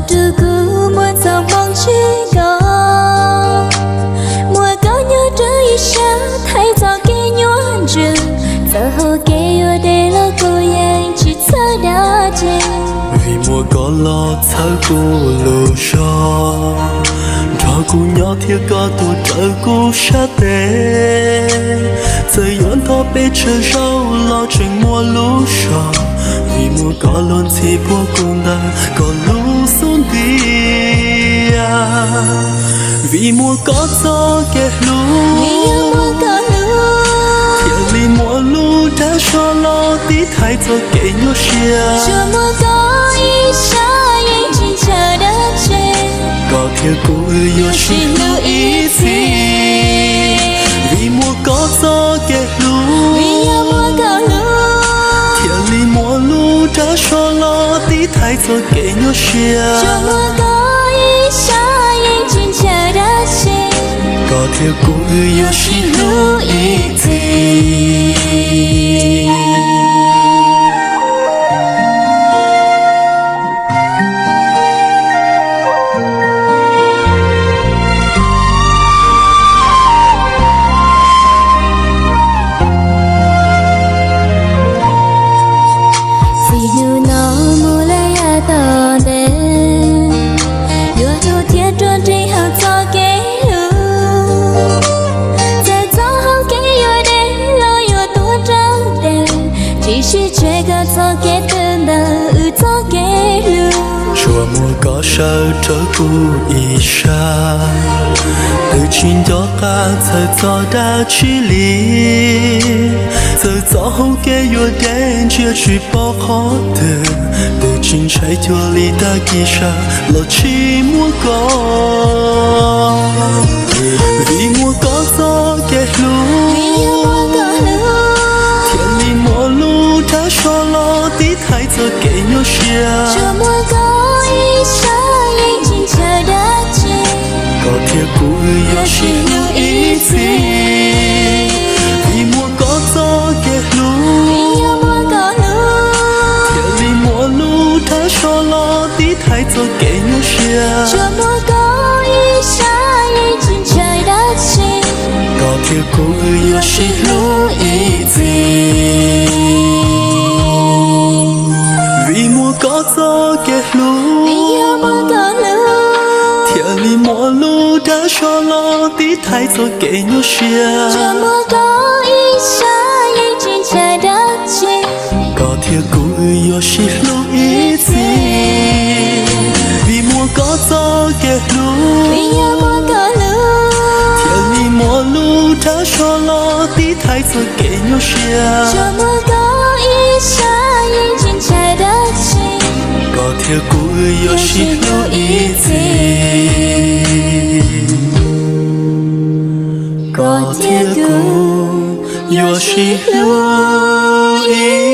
Rau kuv muaj txoj hmoo ntsib koj, muaj koj nyob rau ib sab, thaij txoj kev nyuaj ntsws, txoj hau kev yuav deb los kuv yeej tsis txhawj dab tsi. Vim muaj koj los txhawb kuv lub zog, nrog kuv nyob thiab koj tuaj raws kuv sab tes. Txawm yuav nto peb tsawg zaus los tseem muaj lub zog, vim muaj koj luag ntxhi puag kuv ntawm koj lub xub ntiag. Vim muaj koj txoj kev hlub, thiaj li muaj lub dag zog los tiv thaiv txoj kev nyuaj siab. Koj thiab kuv wb yuav sib hlub ib txhis. Vim muaj koj txoj kev hlub, thiaj li muaj lub dag zog los tiv thaiv txoj kev nyuaj siab. Koj thiab kuv wb yuav sib hlub ib txhis. Txij hnub no mus lawm yav tom ntej, yuav hlub thiab ruaj nreeg hauv txoj kev hlub. Txawm txoj hau kev yuav deb los yuav tuag rau tes, tsis sib tseg koj txoj kev twg ntawm wb txoj kev hlub. Tsuas muaj koj sawv rau kuv ib sab, twb tsis nco qab txhawj txog dab tsi li. Txawm txoj hau kev yuav deb ntsia tsis pom qhov twg, twb tsis ntshai cuag li tag kis sawv los tsis muaj koj. Vim muaj koj txoj kev hlub, thiaj li muaj lub dag zog los tiv thaiv txoj kev nyuaj siab. Koj thiab kuv wb yuav sib hlub ib txhis. Vim muaj koj txoj kev hlub, thiaj li muaj lub dag zog los tiv thaiv txoj kev nyuaj siab. Koj thiab kuv wb yuav sib hlub ib txhis. Vim muaj koj txoj kev hlub, thiaj li muaj lub dag zog los tiv thaiv txoj kev nyuaj siab. Koj thiab kuv wb yuav sib hlub ib txhis. Vim muaj koj txoj kev hlub, thiaj li muaj lub dag zog los tiv thaiv txoj kev nyuaj siab. Koj thiab kuv wb yuav sib hlub ib txhis. Koj thiab kuv yuav sib hlub ib